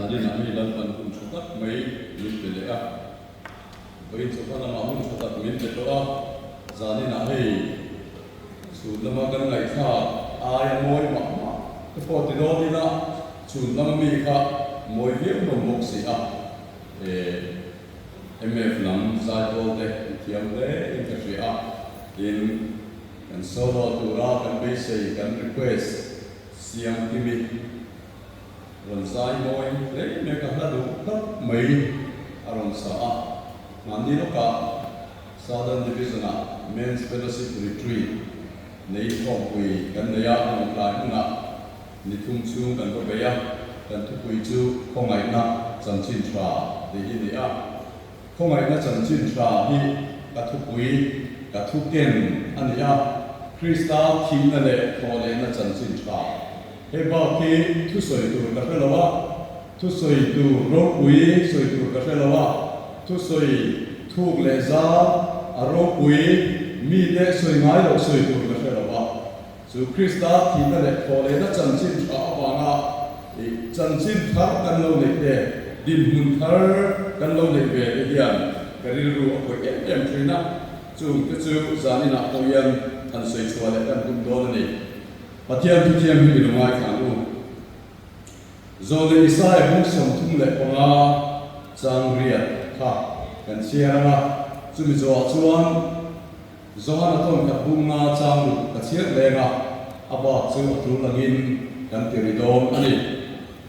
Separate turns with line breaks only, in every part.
Zaninah hei Lalpan hun tha tak mai min pe leh a, vawiin chawhma lamah hun tha tak min pe tawh a, zaninah hei chhun lama kan ngaihthlak aia mawi mah mah te pawh ti dawn ila chhun lama mi kha mawi viau hlawm bawk si a, eh MF lam zaipawl te i thiam hle in ka hria a, tin kan solo tura kan beisei kan request siam kimi. Rawn zai mawi hle mek a hla duh tak mai a rawn sa a. Mahni lawkah Southern Division-ah Men's Fellowship Retreat nei inkhawmpui kan nei a, Lawngtlai hmunah ni thum chhung kan va bei a, kan thupui chu Khawngaihna Chanchin Tha tih hi a ni a. Khawngaihna chanchin tha hi ka thupui, ka thuken a ni a, Krista thihna leh thawhlehna chanchin tha. Hei bak hi thusawi tur ka hre lo a, thusawi tur ropui sawi tur ka hre lo a, thusawi thuk leh zar a ropui mite sawi ngai loh sawi tur ka hre lo a. Chu Krista thihna leh thawhlehna chanchin tha avanga i chanchin thar kan lo neih te, dinhmun thar kan lo neih ve te hian ka rilru a khawih em em thin a, chung te chu zaninah pawh hian han sawi chhuah leh kan tum dawn a ni. Pathian thuthiam hi mi lo ngaithla ang u. Zawlei Isaia bung 35 chang riat kha kan chhiar ang a, chumi zawhah chuan, Johana tawn khat bunga chang ruk ka chhiat leng a, a bak chu a tul angin kan ti ri dawn a ni.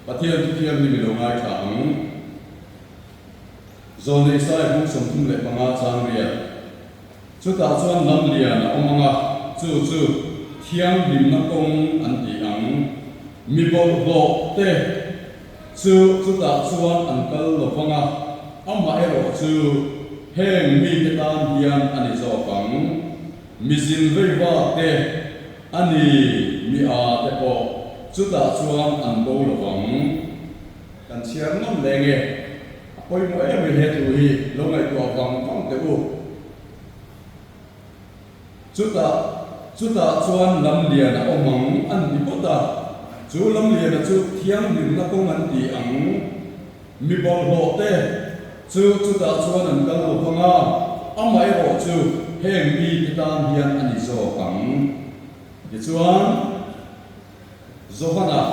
Pathian chu thianghlim i lo ngaithla ang. Zawlnei Isaiah bung 35 chang riat. Chutah chuan lam lian a awm ang a, chu chu thianghlimna kawng an ti ang. Mi bawlhhlawh te chu chutah chuan an kal lo vang a, amaherawh chu heng mite tan hian a ni zawk ang. Mi zin vei vak te, a ni mi a te pawh chutah chuan an bo lo vang. Kan chhiar ngam leng e, a pawimawh em mai he thu hi lo ngaihtuah vang vang teh u. Chutah, chutah chuan lamlian a awm ang an ti phawt a, chu lamliana chu thianghlimna kawng an ti ang. Mi bawlhhlawh te chu chutah chuan an kal lo vang a, amaherawh chu heng mite tan hian a ni zawk ang. Tichuan, Johana.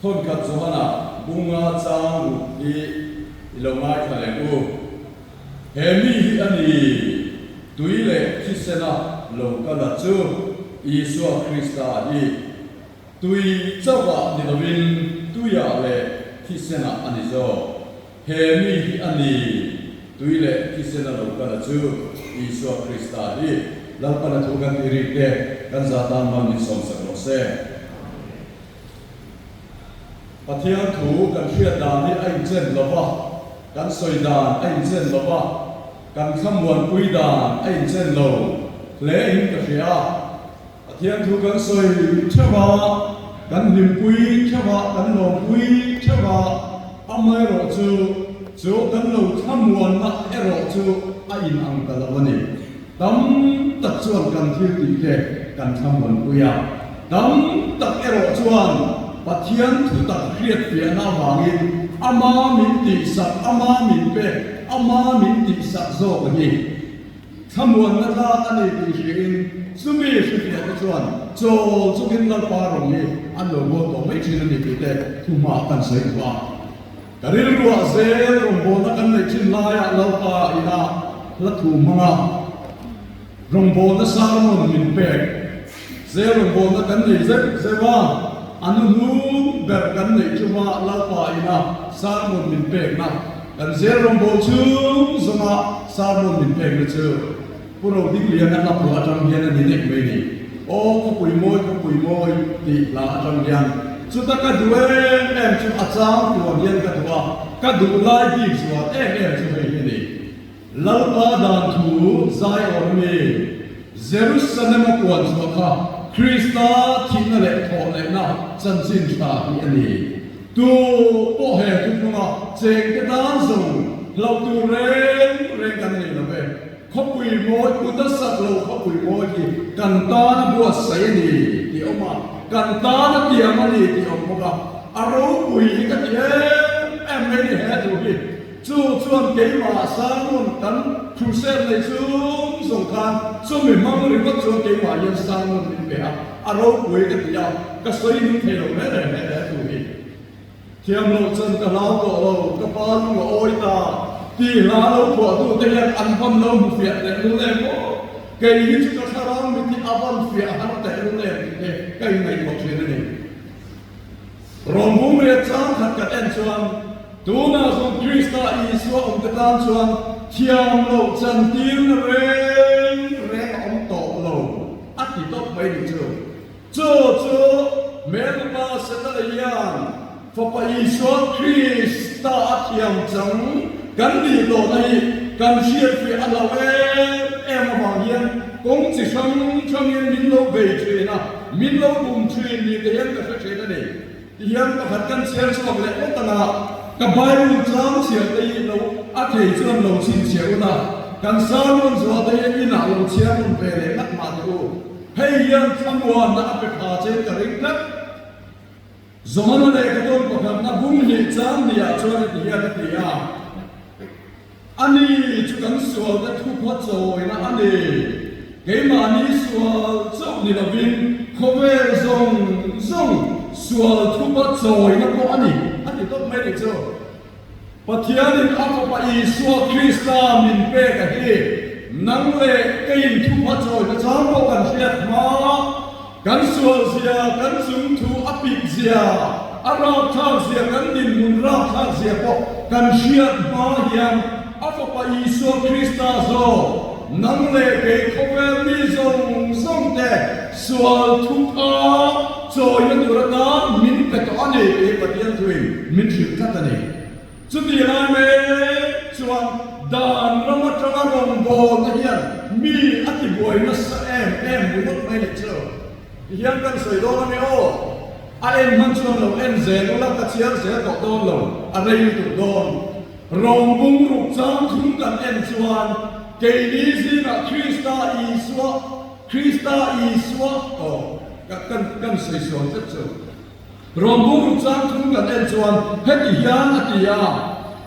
Thawnkhat Johana bunga chang ruk hi i lo ngaithla leh u. He mi hi a ni, tui leh thisena lo kal a chu Isua Krista hi. Tui chauhah ni lovin tuiah leh thisenah a ni zawk. He mi hi a ni, tui leh thisena lo kal a chu Isua Krista hi. Lalpan a thu kan tih rik te kan za tan mal min sawmsak rawh se. Pathian thu kan hriat dan hi a inchen lo va, kan sawi dan a inchen lo va, kan thlamuanpui dan a inchen lo hle in ka hria a. Pathian thu kan sawi theuh a, kan hlimpui theuh a, kan lawmpui theuh a, amaherawh chu chu kan lo thlamuanna erawh chu a inang ta lo a ni. Tam tak chuan kan thil tih te kan thlamuanpui a, tam tak erawh chuan Pathian thutak hriatfiahna avangin ama min tihsak, ama min pek, ama min tihsak zawk a ni. Thlamuanna tlak a ni tih hriain chumi hrifiah te chuan chawl chungin Lalpa rawng hi an lo bawl tawh mai thin a ni tih te thuhma kan sawi duh a. Ka rilruah zel rawngbawlna kan neih thin laiah Lalpa ina hla thu hmanga rawngbawlna sermon min pek zel rawngbawlna kan nei zeuh zeuh a, a nuhnung ber kan neih chunga Lalpa ina sermon min pekna kan zel rawngbâwl chhung zawnga sermon min pekna chu Pu Rodingliana hla phuah atang hian a ni nek mai ni. Aw khawpui mawi khawpui mawi tih hla atang hian chuta ka duh em em chu a chang tuan hian ka duh a, ka duh lai bik zual em em chu hei hi a ni. Lalpa dan thu zai awm mi Jerusalem a puan chhuah kha Krista thihna leh thawhlehna chanchin tha hi a ni. Tu pawh he thuthlunga chengte tan zawng hlauh tur reng reng kan nei lo ve. Khawpui mawi kut a sak lo khawpui mawi hi kan tan a buatsaih a ni tih a awm a, kan tan a tiam a ni tih a awm bawk a. A ropui hi ka ti em em mai ni he thu hi. Chu chuan keimah sermon kan crusade nei chung zawng khan chumi hmang ringawt chuan keimah hian sermon min pe a, a ropui ka ti a, ka sawi ning thei lo reng reng he he thu hi. Thiam loh chuan ka hlau tawh lo, ka pa lung a awi ta tih hla lo phuahtu te hian an van lo hmu fiah teh lul em aw? Kei hi chu ka thlarau mit hi a van fiah har teh lul em tih te ka inngaihtuah thin a ni. Rawngbum riat chang khat kan en chuan tunah zawng Krista Isua awm te tan chuan thiam loh chantirna reng reng a awm tawh lo a ti tawp mai nih chu. Chu chu Hmelpa Setana hian Fapa Isua Krista a thiam chang kan nih tawhna hi kan hriatfiah a hlauh em em avang hian kawng chi hrang hrangin min lo bei thin a, min lo bum thin ni te hian ka hre thin a ni. Ti hian pakhat kan chhiar chhuak leh ngawt ang a, ka Bible chang chhiar te hi lo a thei chuan lo chhinchhiah un a, kan sermon zuah te hian inah lo chhiar rawn ve leh ngat mah teh u. Hei hian thlamuanna a pe pha che ka ring tlat. Johana lehkha tawn pakhatna bung hnih chang hnih-ah chuan heti hian a ti a, Ani chu kan sualte thupha chawina a ni. Keimahni sual chauh ni lovin khawvel zawng zawng sual thupha chawina pawh a ni, a ti tawp mai nih chu. Pathianin a Fapa Isua Krista min pek a hi, nang leh keiin thupha chawina chang pawh kan hriat hma, kan sual zia, kan chung thu a pik zia, a rapthlak zia, kan dinhmun rapthlak zia pawh kan hriat hma hian a Fapa Isua Krista zawk nang leh kei khawvel mi zawng zawng te sual thupha chawina tur atan min pe tawh a ni tih Pathian thuin min hrilh tlat a ni. Chuti lai mek chuan dan ram atanga rawngbawlna hian mi a tibuai nasa em em ringawt mai leh chu ti hian kan sawi dawn a ni aw. A en hman chuan lo en zel ula ka chhiar zel tawh dawn lo, a rei lutuk dawn. Rawngbung ruk chang thum kan en chuan keini zingah Krista Isua Krista Isua aw ka kan kan sawi sawn tlat chu. Rawngbung ruk chang thum kan en chuan heti hian a ti a,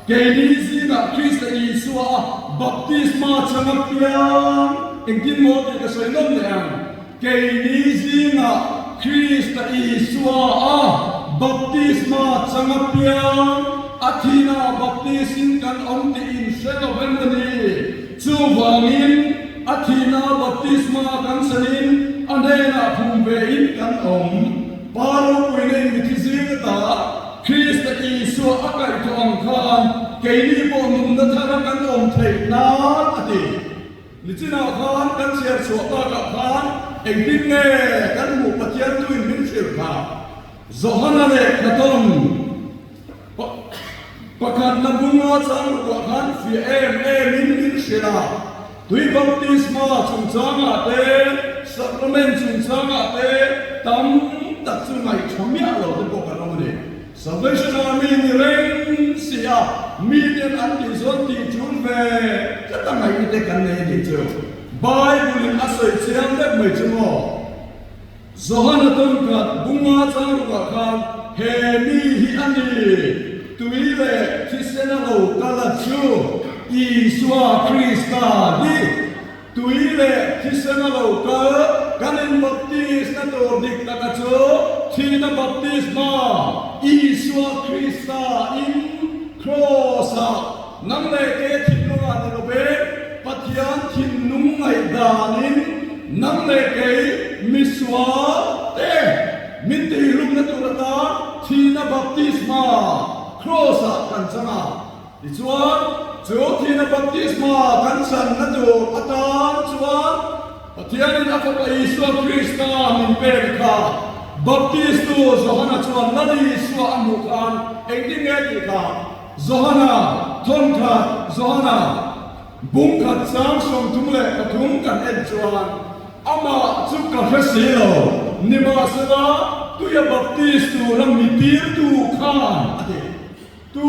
Keini zingah Krista Isua a baptisma chang apiang, engtin maw tih ka sawi nawm leh ang, keini zingah Krista Isua a baptisma chang apiang, a thihna baptisin kan awm tih in hre lo em a ni. Chuvangin a thihna baptisma kan sanin a hnenah phum vein kan awm. Pa ropui nei mithi zing ata Krista Isua a kaihthawh ang khan keini pawh nunna thara kan awm theih nan a ti. Nichinah khan kan chhiar chhuah bakah khan engtin nge kan hmuh Pathian tuin min hrilh kha? Johana leh Khaton Pakhatna bunga chang rukah khan fiah em emin min hrilh a, tui baptisma chungchangah te, sacrament chungchangah te tam tak chu ngaihṭha miah lo te pawh kan awm a ni. Salvation Army ni reng si a, miten an tih chuan tih ṭul ve tlat a ngaihna te kan nei a nih chu. Bible-in a sawi chiang deuh mai chu maw? Johana tawngkhat bunga chang rukah khan he mi hi a ni, tui leh thisen a lo kal a chu Isua Krista hi. Tui leh thisen a lo kal kan inbaptisna tur dik taka chu thihna baptisma Isua Krista in Kraws-ah nang leh ke thinlungah ni love Pathian thinlung ngaihdanin nang leh kei misual te min tihlumna tur atan thihna baptisma Kraws-ah kan chang a. Tichuan, chu thihna baptisma kan channa tur atan chuan Pathianin a Fapa Isua Krista min pek kha Baptistu Johana chuan Lal Isua a hmuh khan engtin nge tih kha Johana thawnkhat Johana Bung khat chang 33 kan en chuan amah chu ka hre si lo, nimahsela tuia baptis tura mi tirtu khan a ti. Tu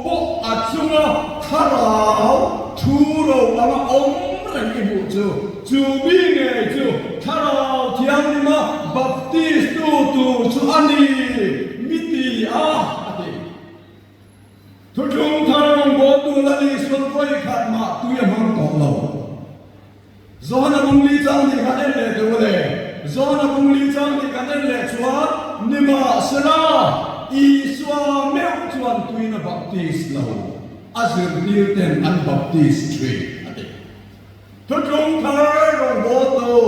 pawh a chunga thlarau thu ro anga awm reng i hmuh chu, chu mi ngei chu thlarau thianghlima baptis tu tur chu a ni, mi ti. Johana bung li chang tih kan en leh teuh le. Johana bung li chang tih kan en leh chuan nimahsela Isua meuh chuan tuina baptis lo a zirtir ten an baptis thin a ti. Thuthlung thar rawngbawltu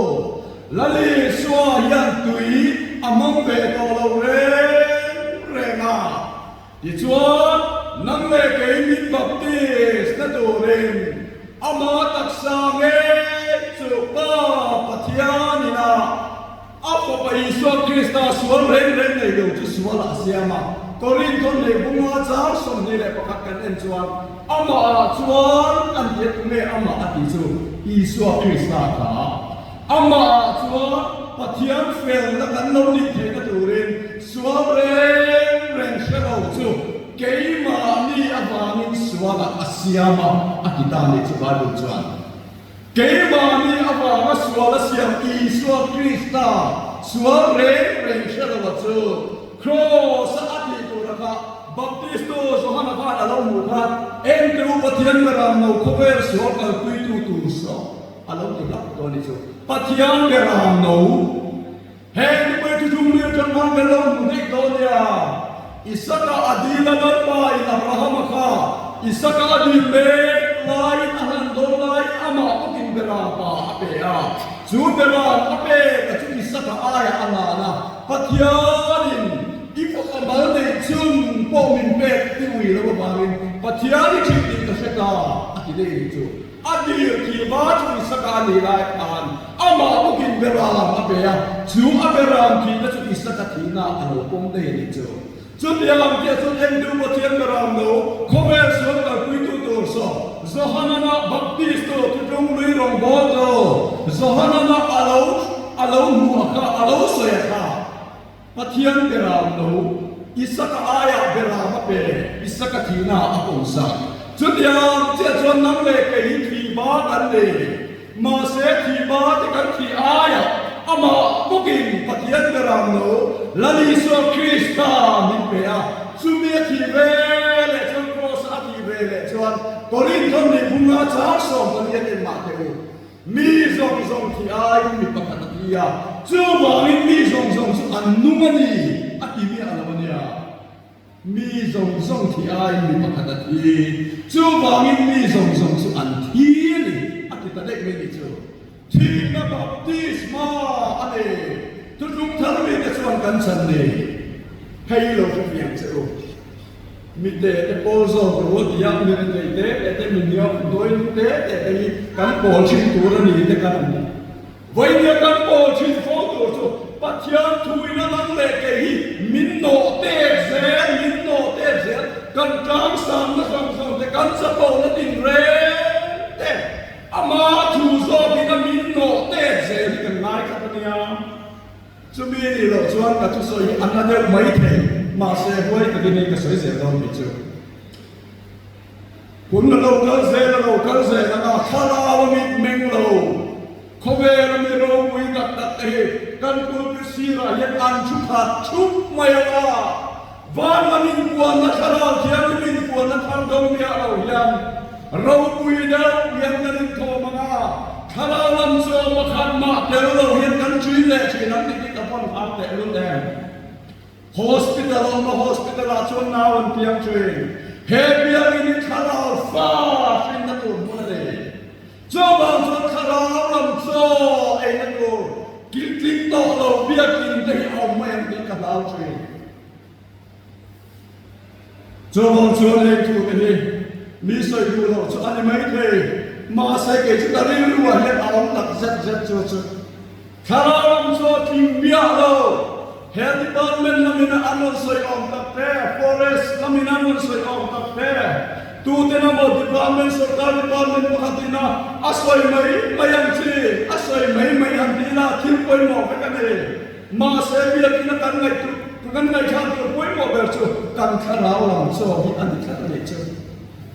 Lal Isua hian tui a hmang ve tawh lo reng reng a. Tichuan, nang leh kei min baptis na turin ama taksa ngei chu Pa Pathian ina a Fapa Isua Krista sual reng reng nei lo chu sualah a siam a. Korinthon leh bunga chang 21 kan en chuan amahah chuan an ti a, tunge amah a tih chu Isua Krista kha. Amahah chuan Pathian felna kan lo nih theihna turin sual reng reng hre lo chu keimahni avangin sualah a siam a, a ti ta nih chu Bible chuan. Keimahni avanga sual a siam Isua Krista sual reng reng hre lo a chu Kraws-a a tih tura kha Baptistu Johana khan a lo hmuh khan, Engte u Pathian Beram lo khawvel sual kalpuitu tur saw. A lo ti hlauh dawn ni chu. Pathian beram no. Heng nupui chu chung lir atang khan kan lo hmu daih dawn nia. Isaka a dil a Lalpa in Abrahama kha Isaka a dil mek laiin a hlan dawn laiin amah bawkin beram pa a pe a. Chu beram a pek a chu Isaka aiah a ngan a. Pathianin i fapa mal neih chhun pawh min pek ti ui lo avangin Pathian i ṭhin tih ka hre ta a ti daih ni chu. A tir thih va chu Isaka a nih lai khan amah bawkin Beram a pe a, chu a Beram thihna chu Isaka thihna a lo pawm daih a nih chu. Chutiang tih chuan Engdu Pathian Beram lo khawvel sual kalpuitu tur saw Johanana Baptistu thutlung lui rawngbawltu Johanana a lo a lo hmuh a kha a lo sawi a kha. Pathian beram lo, Isaka aiah beram a pe, Isaka thihna a pawmsak. Chutiang chiah chuan nang leh kei hi thih ba kan ni. Mahse thih ba te kan thih aiah amah bawkin Pathian beram lo, Lal Isua Krista min pe a. Chumi a thih ve leh chuan Kraws-a a thih ve leh chuan Korinthon nih bunga chang 14 an enmah teh u. Mi zawng zawng thi aiin mi pakhat a thi a, chuvangin mi zawng zawng chu an nung a ni, a ti miah lo a nia. Mi zawng zawng thi aiin mi pakhat a thi, chuvangin mi zawng zawng chu an thi a ni, a ti ta daih mai nih chu. Thihna baptisma a ni. Thutlung thar mite chuan kan chhan ni. Hei lo hre fiang che u. Mi te te pawl zawk ru a ti a, mi rethei te te te, mi niau dawi te te te hi kan pawl thin tur a ni te kan awm a. Vawinia kan pawl thin fo tur chu Pathian thuin a lang leh kei hi min nawh tek zel, min nawh tek zel, kan tlang sangna zawng zawng te, kan chapona tinreng te, ama thu zawkin a min nawh tek zel hi kan ngai khat a nia. Chumi nih loh chuan ka thusawi hi a na deuh mai thei, mahse huai takin hei ka sawi zel dawn tih chu. Hun a lo kal zel a lo kal zel ang a, thlarau a mit meng lo, khawvel a mi ropui tak tak te hi kan pulpit sirah hian an thu khat thup mai ang a, Van lam inpuanna thlarau thianghlim inpuanna thar dawng miah lo hian ropui deuh hian kan inthawm ang a, thlarau lam chaw pakhat mah tel lo hian kan ṭin leh ṭhin ang tih hi ka vawn har teh lul em. Hospital a awm a, hospital ah chuan nau an piang ṭhin. He biakinn hi thlarau fa hrinna tur hmun a ni. Chuvang chuan thlarau lam chaw eina tur kiltling tawh lo biakinn te hi a awm mai ang tih ka hlau ṭhin. Chuvang chuan heng thu te hi mi sawi duh loh chu a ni mai thei, mahse kei chu ka rilru ah hian a awm tak zet zet chu chu thlarau lam chu a tling miah lo. He department lamin an rawn sawi awm tak te, forest lamin an rawn sawi awm tak te, tuten emaw department sorkar department pakhatin a a sawi mai mai ang chi, a sawi mai mai han ti ila thil pawimawh vek a ni. Mahse, biakina kan ngaihtuah kan ngaihthlak tur pawimawh ber chu kan thlarau lam chaw hi a ni tlat a nih chu.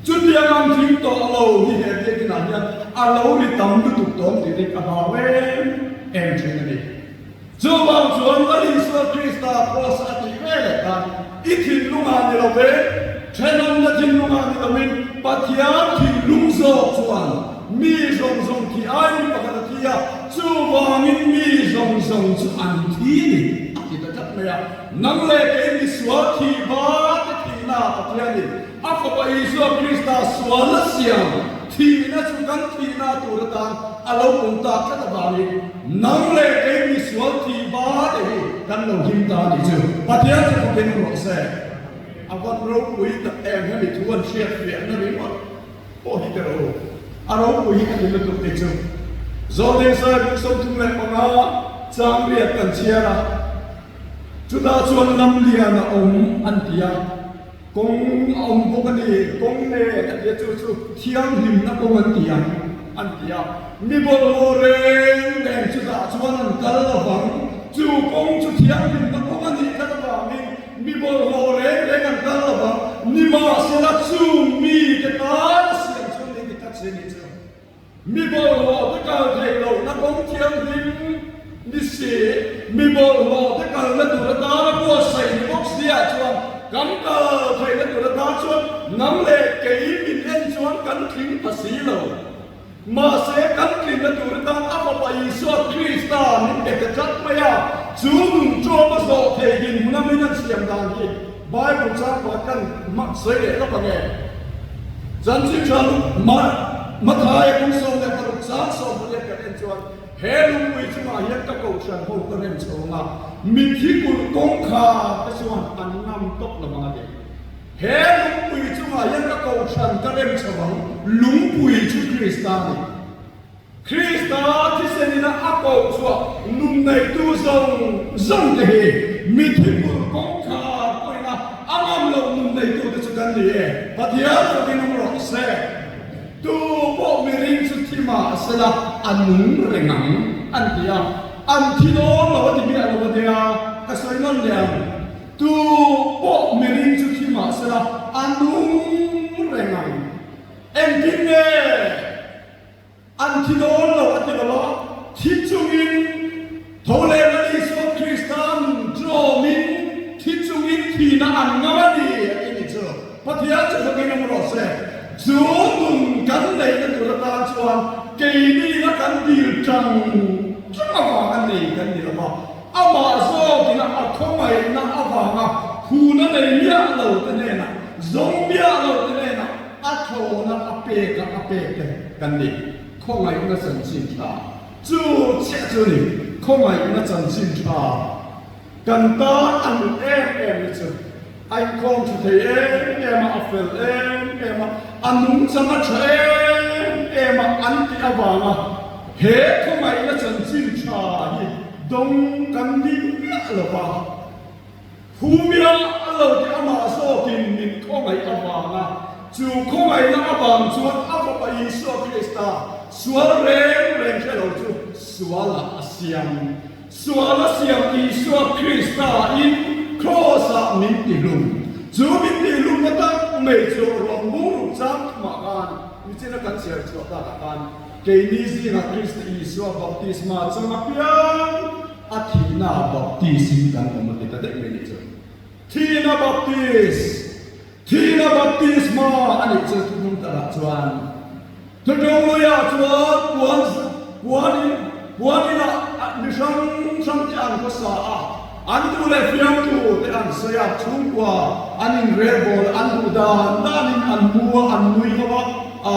Chutiang ang tling tawh lo hi he biakinah hian a lo ri tam lutuk tawng tih hi ka hlau em em thin a ni. Chuvang chuan Lal Isua Krista kraws a tih ve leh khan i thinlungah ni lovin, thenawmna thinlungah ni lovin Pathian thinlung zawk chuan mi zawng zawng thih ai mi pakhat a thi. zawng chu an thi a ni, a ti ta tlat mai a. Nang leh kei misual thih va te thihna Pathianin a Fapa Isua Krista sual a siam thihna chu kan thihna tur atan a lo pawm tak tlat avangin nang leh kei misual thih va te hi kan lo him ta a nih chu. Pathian chu fakin awm rawh se. A van ropui tak em hemi thu an hriatfiahna ringawt pawh hi ka ro. A ropui hi ka ti lutuk tih chu Zawlnei Saibuk 35 chang riat kan chhiar a, chutah chuan lam lian a awm an ti a, kawng a awm bawk a ni, kawng nen a ti a, chu chu thianghlimna kawng an ti ang an ti a, mi bawlhhlawh reng reng chutah chuan an kal lovang, chu kawng chu thianghlimna kawng a nih tlat avangin Mi bawlhhlawh reng reng an kal lo va, nimahsela chung mite tan a siam chu ni ti tak si ni chu. Mi bawlhhlawh te kal theih lohna kawng thianghlim ni si, mi bawlhhlawh te kalna tur atana buatsaih ni bawk si ah chuan kan kal theihna tur atan chuan nang leh kei min en chuan kan tling pha si lo. Mahse, kan tlinna tur atan a Fapa Isua Krista min pe ta tlat mai a, chu nun ṭawm a zawh thei dinhmun a min an siam dan hi Bible chang pakhat kan sawi leh lawk ang e. Chanchin ṭha Mathaia kum 16 chang 18 kan en chuan he lungpui chungah hian ka kohhran ho ka rem chho ang a, mitthi kulh kawngkhar te chuan an ngam tawp lo ang a ti. He lungpui chungah hian ka kohhran ka rem chho ang, lungpui chu Krista a ni. Krista thisenina a koh chhuah nun neitu zawng zawng te hi mithi kulh kawngkhar pawhin a a ngam loh nun neitu te chu kan ni e. Pathian fakin awm rawh se. Tu pawh miring chu thi mah sela a nung reng ang an ti a, an thi dawn lo a ti miah lo a nia, ka sawi nawn leh ang. Tu pawh miring chu thi mah sela a nung reng ang. Engtin nge an thi dawn lo a ti lo a, thi chungin tho leh Lal Isua Krista nun tlawmin thi chungin thihna an ngam a ni a ti ni chu. Pathian chu fakin awm rawh se. Chu nun kan neihna tur atan chuan keini la kan dil tang tang avang a nei kan ni lo va. Amah zawkin a khawngaihna avanga phuna nei miah lo te hnenah, zawng miah lo te hnenah a thlawna a peka a pek te kan ni. Khawngaihna chanchin tha chu chiah chu ni. Khawngaihna chanchin tha kan tan a hlut em em na chu a inkhawm tha thei em em a, a fel em em a, a nungchang a tha em em a an tih avanga he khawngaihna chanchin tha hi Dawng kan ni miah lo va, Phu miah lo te amah zawkin min khawngaih avanga chu khawngaihna avang chuan a Fapa Isua Krista sual reng reng hre lo chu sualah a siam. Sual a siam Isua Krista in Kraws-ah min tihlum. Chu min tihlumna tak mai chu rawn bungruk chang thumah khan nichina kan chhiar chhuah takah khan Keini zingah Krista Isua baptisma chang apiang a thihna baptis in kan awm a ti ta daih mai nih chu. Thihna baptis, thihna baptisma a nih chu thuthlung tarah chuan. Thuthlung luiah chuan puan puan in puan inah mi hrang hrang te an khawsa a, an duh leh fiamtu te an sawi a, chhungkua an inrelbawl a, an duh dan danin an mu a, an nui ho a. A,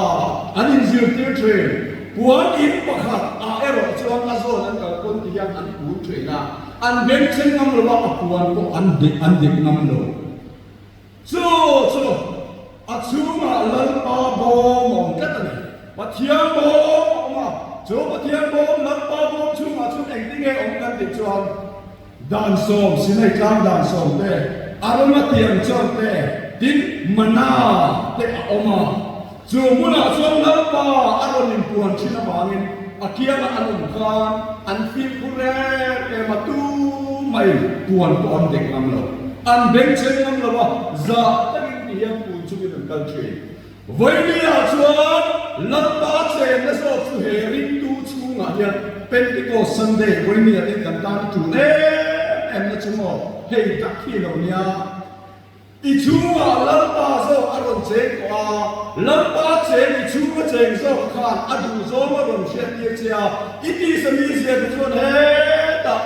an inzirtir thin. Puan in pakhat ah erawh chuan a zawn an kal pawn ti hian an pul thin a, an bengchheng ngam lo a, a puan pawh an dik an dik ngam lo. Chu chu a chhungah Lalpa bawm a awm tlat a ni. Pathian bawm a awm a, chu Pathian bawm Lalpa bawm chhungah chuan engtinge awm kan tih chuan, Dan sawm, Sinai tlang dan sawm te, Arona tiang chawr te, tin Mana te a awm a. Chu hmunah chuan Lalpa a rawn inpuan thin avangin a kianga an awm khan an fimkhur em em a, tu mai puan pawh an dek ngam lo. An bengchheng ngam lo a, zah takin ti hian kun chungin an kal thin. Vawinia chuan Lalpa chenna zawk chu he ringtu chhungah hian Pentecost Sunday vawinia ten kan tan a tul em em na chu maw hei tak hi lo nia. I chhungah Lalpa zawk a rawn cheng tawh a, Lalpa cheng i chhunga cheng zawk khan a duhzawng a rawn hriattir che a, i tisa mizia te chuan hetah.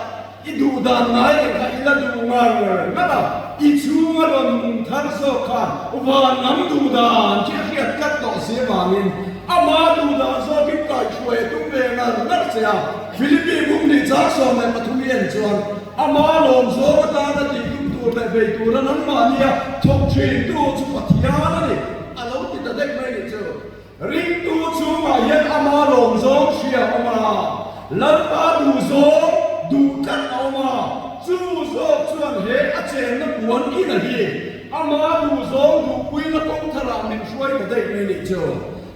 I duh dan ngai leh kha i la duh ngar ngar a, i chhunga rawn nung thar zawk khan van lam duh dan khi a hriat tlat tawh si avangin ama duh dan zawkin kaihhruai a tum ve ngar ngar che a. Philippi kum hnih chang 13 i en chuan ama lawm zawng atana tih tum tur leh bei tura nangmahnia thawk thintu chu Pathian a ni a lo ti ta daih mai nih chu. Ringtu chungah hian ama lawm zawng hria a awm a, Lalpa duh zawng duh tlat a awm a, chu zawk chuan he a chenna puan ina hi ama duh zawng duhpuina kawng tharah min hruai ta daih mai nih chu.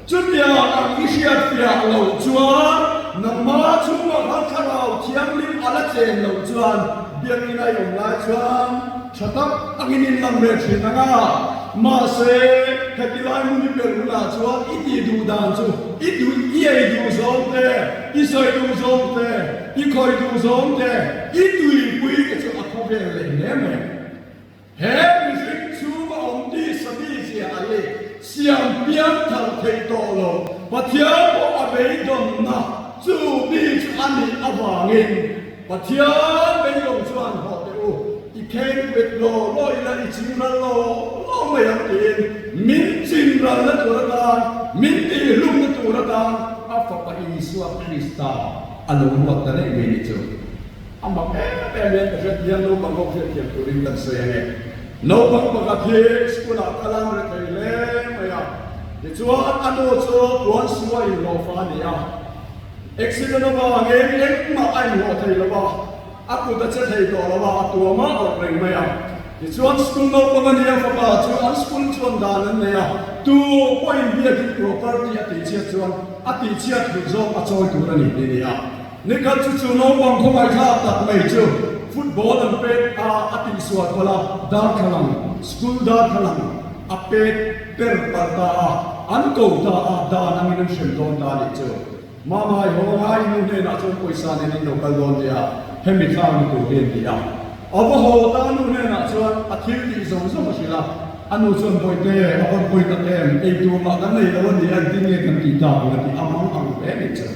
Chutiang ang i hriatfiah loh chuan nangma chungah khan thlarau thianghlim a la chen loh chuan biakinn a i awm lai chuan tha tak angin in lang ve thin ang a. Mahse, heti lai hmun i pelh hunah chuan i tih duh dan chu i duh, i ei duh zawng te, i sawi duh zawng te, i khawih duh zawng te, i tuipui te chu a khawvel leh hle mai. He mihring chhunga awm tisa mi zia a hi siam piang thar thei tawh lo. Pathian pawh a beidawnna chu mi chu a nih avangin Pathian beidawng chuan haw teh u, i kheng bet law law ila i chingral law law mai ang tiin min chingralna tur atan, min tihhlumna tur atan a Fapa Isua Krista a lo ruat ta daih mai ni chu. A mak em em hian ka hriat hian naupang ho hriatthiam turin kan sawi ange. Naupang pakhat hi school ah kal an rethei hle mai a, tichuan a nu chu puan su a inhlawhfa a ni a. Accident avangin engmah a inhlawh thei lo a, a kut a che thei tawh lo a, a tuam a awrh reng mai a. Tichuan school naupang a nia fapa chu an school chuan dan an nei a, tu pawhin biakin property a tihchhiat chuan a tihchhiat hlut zawk a chawi tur a ni tih a ni a. Nikhat chu chu naupang khawngaihthlak tak mai chu football an pet a, a tihsual palh a, darthlalang, school darthlalang a pet per palh ta a, an ko ta a, dan angin an hrem dawn ta a nih chu. Mama i haw anga i nu hnenah chuan pawisa nen in lo kal dawn nia, hemi thlakna tur hi an ti a. A va haw ta a nu hnenah chuan a thil tih zawng zawng a hrilh a, a nu chuan Bawihte, a vawn pawi tak em, ei tur mah kan nei lo a ni, engtin nge kan tih tak ang a ti a mang ang hle a nih chu.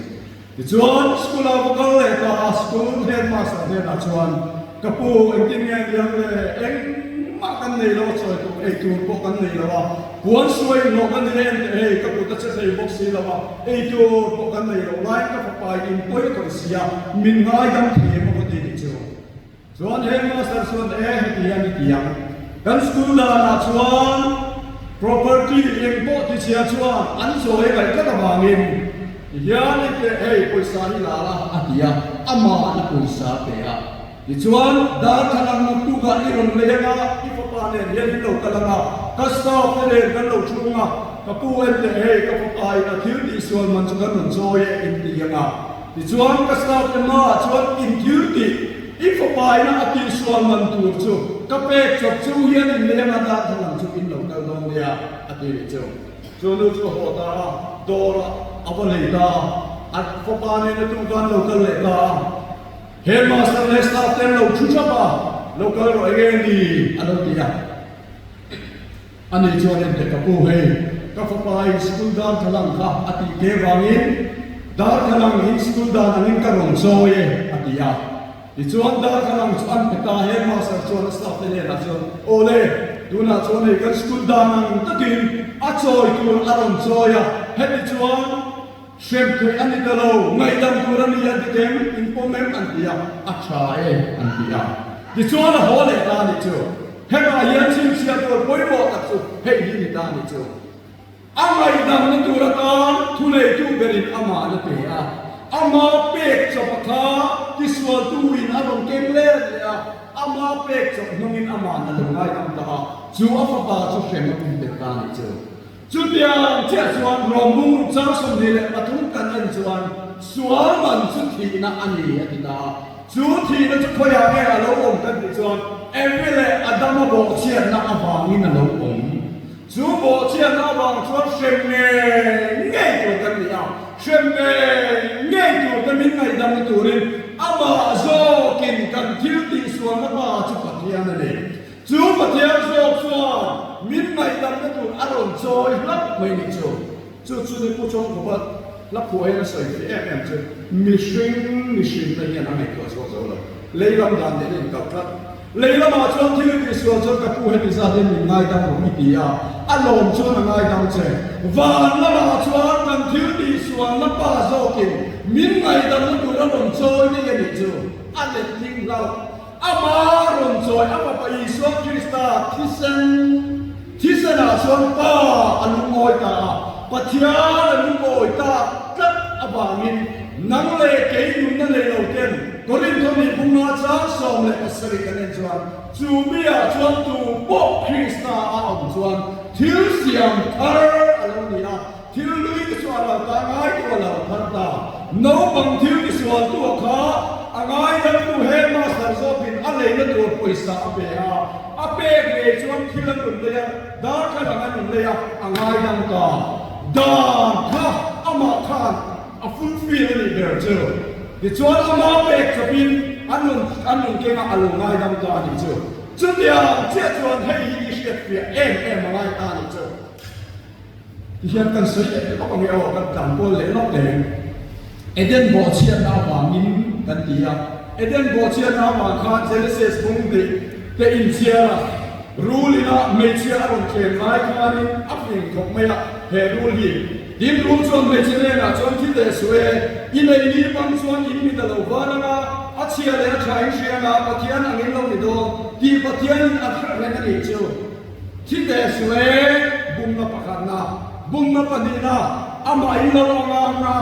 Tichuan, school ah va kal leh ta a, school headmaster hnenah chuan, Ka pu, engtin nge niang le, engmah kan nei lo a, chawi tur ei tur pawh kan nei lo a, puan suai inhlawh kan ni em teh hei, ka kut a che thei bawk si lo a, ei tur pawh kan nei lo laiin ka fapa in in pawi tawh si a, min ngaidam thei em aw ka ti nih chu. Chuan headmaster chuan e heti hian i ti ang, kan school danah chuan property eng pawh ti chhia chuan an chawi ngaih tlat avangin ti hian i teh hei pawisa hi la la a ti a, ama'n a pawisa a pe a. Tichuan darthlalang naktukah i rawn lei anga i fapa nen hian in lo kal anga ka staff te nen kan lo thu anga ka pu en teh hei ka fapa in a thil tihsual man chu kan rawn chawi e in ti anga Tichuan ka staff te hmaah chuan in thil tih i fapaina a tihsual man tur chu ka pek chawp chu hian in leng a darthlalang chu in lo kal dawn nia a ti leh cheu. Chu nu chu a haw ta a, dawrah a va lei ta a, a fapa nen a tuka an lo kal leh ta a. Headmaster leh staff te an lo thu thap a, Lo kal rawh enge ni a lo ti a. Ani chuan en teh ka pu hei, ka fapa in school darthlalang kha a tih ke vangin darthlalang in school dan angin ka rawn chawi e a ti a. Tichuan darthlalang chu an pe ta, headmaster chuan a staff te hnenah chuan aw le, tunah chuan hei kan school dan ang takin a chawi tur a rawn chawi a, heti chuan Hrem theih a ni ta lo, ngaihdam tur a ni a dik em, in pawm em an ti a, a tha e an ti a. Tichuan a haw leh ta a nih chu. Hetah hian chhinchhiah tur pawimawh tak chu hei hi ni ta a nih chu. A ngaihdamna tur atan thuneitu berin amah la pe a, ama pek chawp a kha tisualtuin a rawn keng let leh a, ama pek chawp hnungin ama'n a lo ngaidam ta a, chu a fapa chu hrem a pumpelh ta a nih chu. Chutiang chiah chuan Rawmung ruk chang 23 kan en chuan sual man chu thihna a ni a ti ta a. Chu thihna chu khawiah nge a lo awm kan tih chuan Evi leh Adama bawhchhiatna avangin a lo awm. Chu bawhchhiatna avang chuan hrem ngei ngei tur kan ni a, hrem ngei ngei tur te min ngaihdamna turin amah zawkin kan thil tihsualna pa chu Pathian a ni. Chu Pathian zawk chuan min ngaihdamna tur a rawn chawi hlauh mai nih chu. Chu chu ni Pu Chawngkawpa. Hla phuah hian a sawi fiah em em chu mihring mihrinna hian a ngaihtuah chhuak zo lo. Lei lam dan nen a inkal tlat. Lei lamah chuan thil i tihsual chuan ka pu heti zat hian min ngaidam rawh i ti a, a lawm chuan a ngaidam che. Van lamah chuan kan thil tihsualna pa zawkin min ngaidamna tur a rawn chawi daih a nih chu a letling hlauh. Ama rawn chawi a Fapa Isua Krista thisen thisenah chuan Pa a lungawi ta a, Pathian a lungawi ta tlat avangin nang leh kei nunna nei lo ten Korintho ni bunga chang 17 kan en chuan chu miah chuan tu pawh Krista a awm chuan thil siam thar a lo ni a, thil lui te chu a lo ta ngai tu a lo thar ta. Naupang thil tisualtu a kha a ngaidamtu headmaster zawkin a leina tur pawisa a pe a, a pek ngei chuan thil an rawn lei a, darthlalang an rawn lei a, a ngaidam ta. Dan kha amah khan A fulfill a nih ber chu. Tichuan ama pek chawpin an rawn an rawn keng a, a lo ngaidam ta a nih chu. Chutiang chiah chuan hei hi i hriat fiah em em a ngai ta a nih chu. Tihian kan sawi leh lawk ang e aw, kan tlang kual leh lawk teh. Eden bawhchhiatna avangin kan ti a, Eden bawhchhiatna avang khan Genesis bung hnih te inchhiar a, rul ina hmeichhia a rawn tlem lai khanin a fing khawp mai a, he rul hi. Tin, rul chuan hmeichhe hnenah chuan thi teh suh e, i nei ni bang chuan in mit a lo van ang a, a chhia leh a tha in hria ang a, Pathian ang in lo ni dawn tih Pathianin a hre reng a nih chu. Thi teh suh e, bumna pakhatna, bumna pahnihna, amah in lo ang ang a,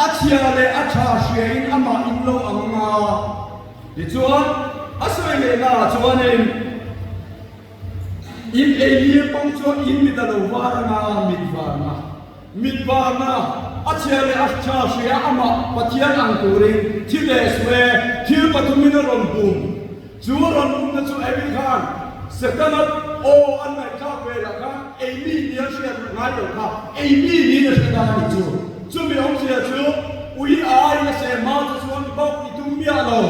a chhia leh a tha hria in amah in lo ang ang a. Tichuan, a sawi lehnaah chuanin, In ei lir pawng chuan in mit a lo var anga, mit varna, mit varna, a chhia leh a tha hria amah Pathian ang turin thi leh suh e, thil pathumin a rawn bum. Chu a rawn bumna chu Evi khan Setana aw an ngaihthlak ve lah khan ei mi nia hriat ngai lo kha ei mi niin a hre ta a nih chu. Chumi awmzia chu ui aiin a seh hma che chuan bawk i tum miah lo.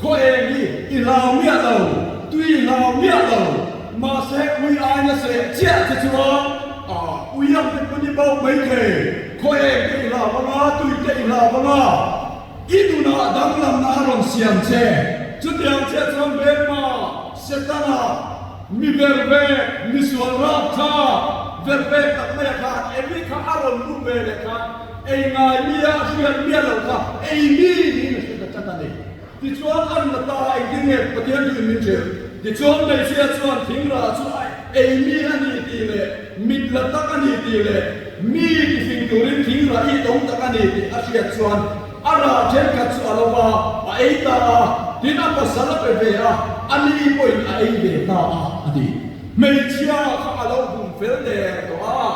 Khaw eng hi i hlau miah lo, tui i hlau miah lo, mahse ui aina seh chiah che chuan ui ang te pawn i bauh mai thei. Khaw eng te i hlau anga, tui te i hlau anga, i nunah danglamna a rawn siam che. Chutiang chiah chuan Hmelma, Setana, mi vervek, mi sual rapthlak, vervek tak maia khan Evi kha a rawn lut ve leh khan ei ngai mia a hriat miah lo kha ei mi niin a hre ta tlat a ni. Tichuan an la ta a, engtin nge Pathian duhin min hrilh? Tichuan hmeichhia chuan thingrah chu a ei mi a ni tih leh mit la tak a ni tih leh mi tifing turin thingrah i tawng tak a ni tih a hriat chuan a rah thenkhat chu a lo va, a ei ta a, tin a pasal a pe ve a, a ni pawhin a ei ve ta a, a ti. Hmeichhia kha a lo bum fel der tawh a.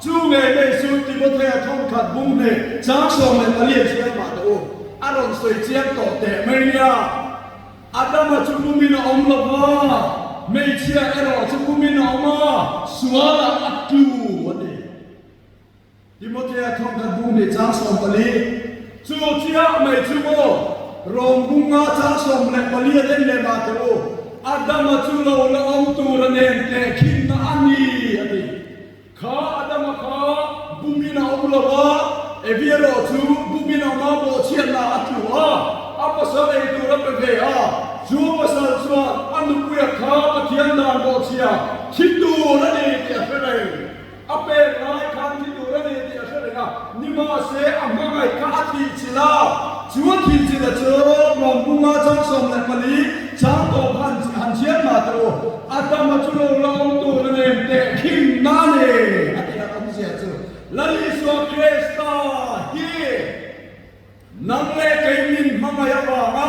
Chu ngei ngei chu Timothea thawmkhat bung hneh chang 14 an chhiar mah tawh u. A rawn sawi chiang tawh teh mai nia. Adama chu pumin a awm lo va, hmeichhia erawh chu pumin a awm a, sualah a tlu a ti. Timothea thawmkhat bung hneh chang 14. Chu chiah mai chu maw Rom bunga chang 14 an en leh mah teh u. Adama chu lo la awm tur a nen tehkhinna a ni a ti. Kha Adama kha bumin a awm lo a, Evi erawh chu bumin a awm a, bawhchhiatna a tlu a, a pasal ei tur a pe ve a. Chu a pasal chuan a nupuia kha Pathian dan bawhchhia thi tur a ni tih a hre reng. A pek lai khan thi tur a ni tih a hre reng a, nimahse a hmangaih kha a thihchilh a. Chu a thihchilh a chu Rawmbunga chang 14 chang tawp han han chhiar mah teh u. Adama chu lo la awm tur a nen teh khin na a ni a tih a awmzia chu Lal Isua Krista hi nang leh kei min hmangaih avanga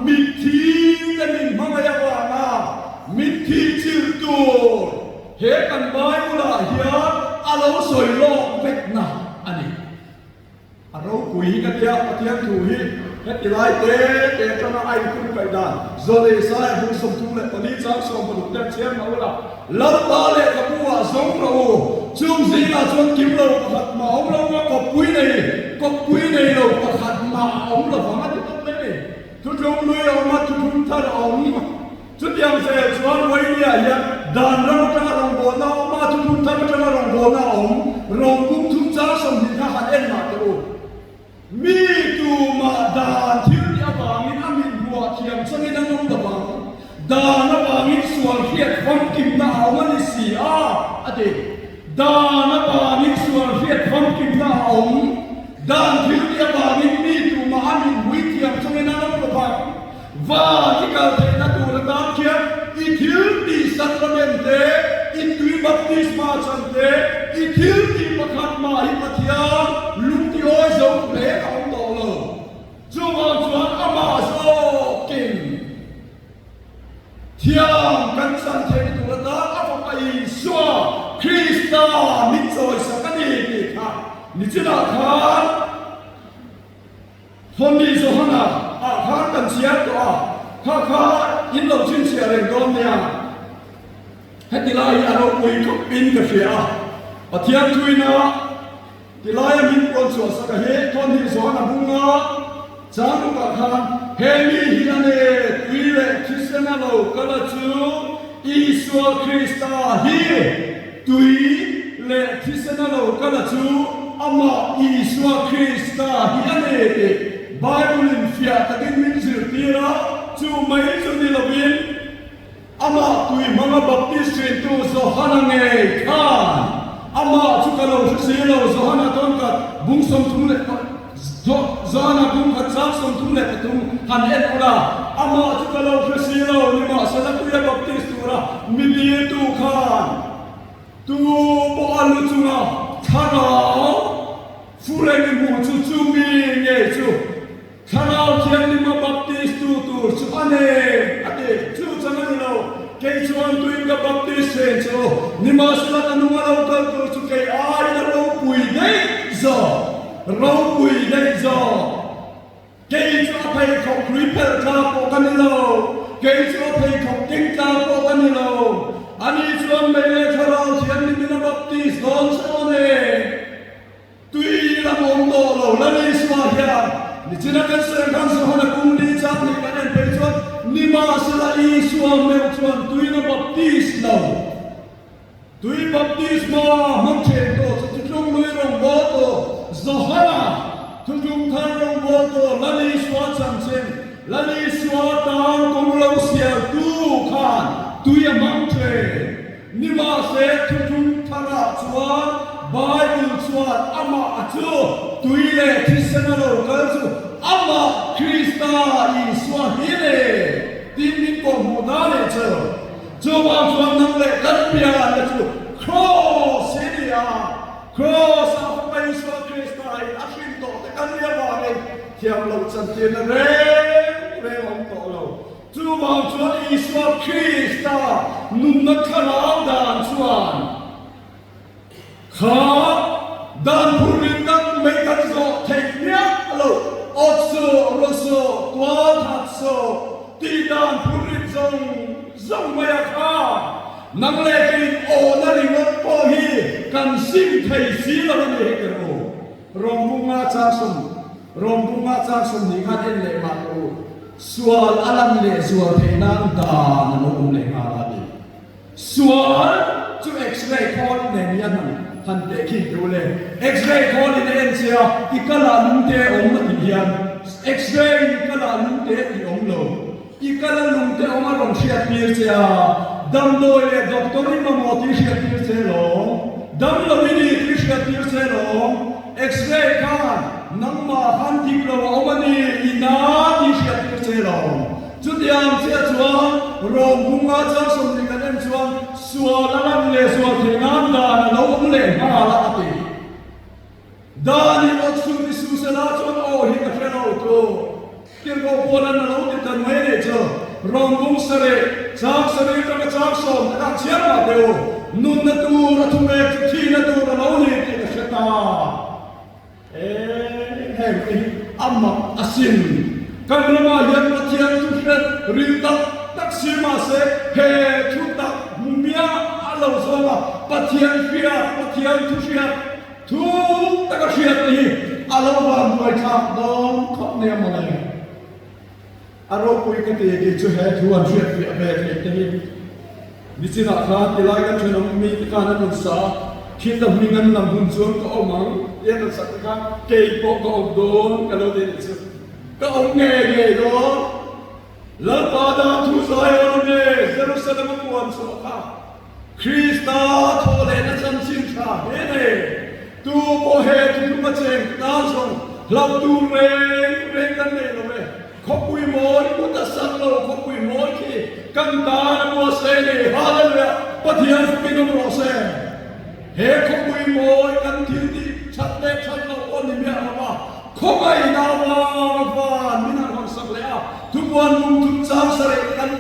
mitthi te min hmangaih avanga mitthi chilh tur he kan Bible ah hian a lo sawi lawk vekna a ni. A ropui hi ka tia, Pathian thu hi heti lai te te atanga a inkhung kaih dan Zawlei Saia bung 34 chang 60 te chhiar mah ula, Lalpa lehkhabu ah zawng rawh u, chung zingah chuan kim lo pakhat mah a awm lo nga, kawppui nei, kawppui nei lo pakhat mah a awm lovang a ti tawp mai ni. Thutlung lui a awm a, thuthum thar a awm. Chutiang zel chuan Wainia hian dan ram atanga rawngbawlna a awm a, thuthum thar atanga rawngbawlna a awm. Rawng bung thum chang 20 kha han en mah teh u. Mi tumah dan thil tih avangin a mit hmuah thiam changin an awm lovang. Dan avangin sual hriat famkimna a awm a ni si a, a ti. Dan avangin sual hriat famkimna a awm. Dan thil tih avangin mi tumah a mit hmui thiam changin an awm lovang. Van i kal theihna tur atan khian i thil tih sacrament te, i tui baptisma chan te, i thil tih pakhat mah hi Pathian lungtiawi zo reng a awm tawh lo. Chuvang chuan amah zawkin thiam kan chan theihna tur atan a Fapa Isua Krista min chawisak a ni tih kha nichinah khan Thawmni Johana ah khan kan chhiar tawh a, kha kha in lo chhinchhiah reng dawn nia. Heti lai hi a ropui khawp in ka hria a, Pathian thuina ti laia min puan chhuah sak a hi Thawmni Johana bunga chang rukah khan he mi hi a ne tui leh thisen a lo kal a chu Isua Krista hi Tui leh thisen a lo kal a chu amah Isua Krista hi a ni tih Bible-in fiah takin min zirtir a, chu mai chu ni lovin amah tui hmanga baptist ṭhintu Johana ngei khan amah chu ka lo hre si lo, Johana tawngkhat bung 33. Johana bung khat chang 33 han en ula, amah chu ka lo hre si lo, nimahsela tuia baptist tura mi diltu khan tu pawh a lu chunga thlarau fureng i hmuh chu chu mi ngei chu Thlarau Thianghlima baptist tu tur chu a nei a ti. Chu chang a ni lo, kei chuan tuin ka baptist chen chu, nimahsela ka nunga lo kal tur chu kei aiin a ropui daih zawk. Ropui daih zawk. Kei chu a pheikhawk hlui phelh tla pawh ka ni lo, kei chu a pheikhawk keng tla pawh ka ni lo. Ani chuan mei leh thlarau thianghlim in a baptist dawn che aw ne. Tui lam awm tawh lo Lal Isua hian nichina kan sawi khan Johana kum li chak nih kan en phei chuan nimahsela Isua meuh chuan tuina baptist lo. Tui baptisma hmang then tawh chu Thutlung Lui rawngbawltu Johana, Thutlung Thar rawngbawltu Lal Isua chanchin, Lal Isua tan kawng lo sialtu khan tui a hmang then. Nimahse Thutlung Tharah chuan Bible chuan amah a chu tui leh thisen a lo kal chu amah Krista Isua hi le tin min kawhhmuh ta leh chu. Chuvang chuan nang leh kan pianna chu Kraws hi a ni a, Kraws ah Fapa Isua Krista in a hrin tawh te kan nih avangin thiam loh chantirna reng reng a awm tawh lo. Chuvang chuan Isua Krista nunna thlarau dan chuan Kha dan phurrit tak mai kan zawh theih miah lo, awt suh, rawh suh, tual that suh tih dan phurrit zawng zawng mai a kha. Nang leh keiin awhna ringawt pawh hi kan sim thei si lo a ni hei ka ru. Rawmbunga chang Rawmbunga chang 20 khan en leh mah teh u, sual a lan leh zual theih nan dan a lo awm leh nghal a ni. Sual chu X-ray khawl nen hian han han teh khin teh u le. X-ray khawl in a en che a, i kal ah lungte a awm a tih hian X-ray in i kal ah lungte tih awm lo. I kal a lungte awm a rawn hriat tir che a, damdawi leh doctor i mamawh tih hriat tir che lawm. Damlo i ni tih hriat tir che lawm. X-ray khan nangmah khan dik lo a awm a ni, i na tih hriat tir che lawm. Chutiang chiah chuan Rom bunga chang 20 kan en chuan sual a lan leh sual theih nan dan a lo awm leh nghal a a ti. Dan in awt suh ni suh sela chuan aw hi ka hre lo tu. Tirhkoh Paula'n a lo ti ta mai a nih chu. Rom bung sarih, chang sarih atanga chang 10 te khan chhiar mah teh u. Nunna tur a thupek chu thihna tur a lo ni tih ka hre ta. Eng heng te hi a mak asin. Kan ramah hian Pathian thu hret ril tak tak si mahse he thu tak hmu miah a lo zawng a, Pathian hriat, Pathian thu hriat, thu taka hriat te hi a lo van buaithlak dawn khawp nia mawle. A ropui ka ti tih chu he thu an hriatfiah ve theih te hi nichinah khan tilai kan thenawm mite khan an rawn sa a. Khita hming an lam hun chuan ka awm ang tia kan sak te khan kei pawh ka awm dawn ka lo ti a nih chu. Ka awm ngei ngei dawn. Lalpa dan thu Zion nge Jerusalem a puan chhuah kha Krista thawhlehna chanchin tha hle nei. Tu pawh he thuthlung a cheng tan zawng hlauh tur reng reng kan nei lo e. Khawpui mawi kut a sak lo, khawpui mawi khi kan tan a buatsaih a ni. Hallelujah! Pathian fakin awm rawh se. He khawpui mawi kan thil tih that leh that loh pawh ni miah lo va, khawngaihna avanga van min han hawn sak leh a, thupuan bung thum chang sareh kan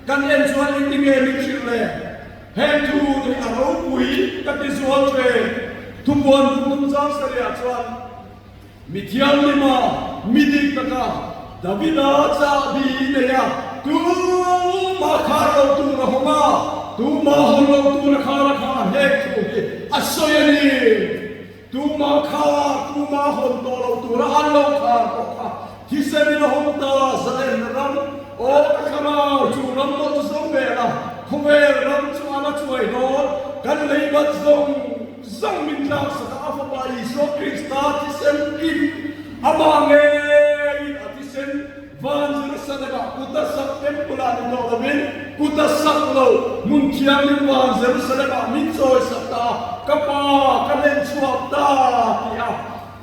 kan en chuan engti nge min hrilh le? Heng thu te hi a ropui ka ti zual thin. Thupuan bung thum chang sarehah chuan. Mi thianglima mi dik taka Davida chahbi nei a, tumah khar lo tur a hawng a, tumah hawn lo tur a khar a khan heng thu hi a sawi a ni. Tumah khar, tumah hawn tawh lo tura an lo khar pawh kha thisen in a hawng ta, Zalen ram, aw ka thlarau, chu ram pawh chu zawng vel a, khawvel ram chu a la chuai dawn, kan leibat zawng. Zawng min tlak sak a, a Fapa Isua Krista thisen in amah ngeiin a thisen van Jerusalem-ah kut a sak temple-ah ni tawh lovin kut a sak lo hmun thianghlim van Jerusalem-ah min chawi sak ta a, Ka Pa, ka hlen chhuak ta ti a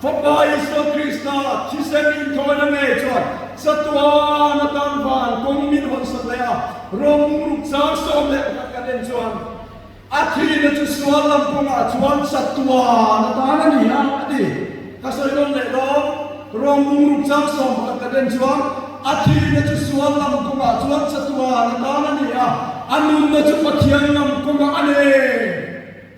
Fapa Isua Krista thisen inthawina ngei chuan chatuan atan van kawng min hawn sak leh a, Rom ruk chang 11 kan en chuan A thihna chu sual lam kawngah chuan chatuan atan a ni a, a ti. Ka sawi nawn leh dawn, Rom bungruk chang 11 ka den chuan a thihna chu sual lam kawngah chuan chatuan atan a ni a, a nunna chu Pathian lam kawngah a ni.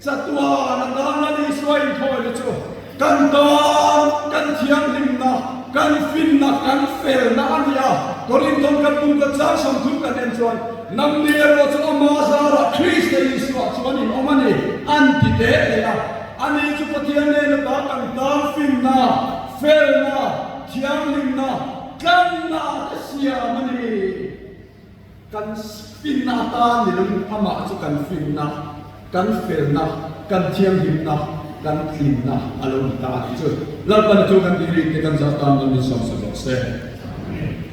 Chatuan atan a ni Isua inthawina chu kan tan, kan thianghlimna, kan finna, kan felna a ni a. Korinthon kan bungka chang 30 kan en chuan, Nangni erawh chu ama zarah Krista Isua chuan in awm a ni, an ti teh leh a. Ani chu Pathian nena ta kan tan finna, felna, thianghlimna, tlanna te siam a ni. Kan finna atan ni lovin amah chu kan finna, kan felna, kan thianghlimna, kan tlinna a lo ni ta a tih chu Lalpan a thu kan tih rik te kan zah tan nan min sawmsak rawh se. Amen.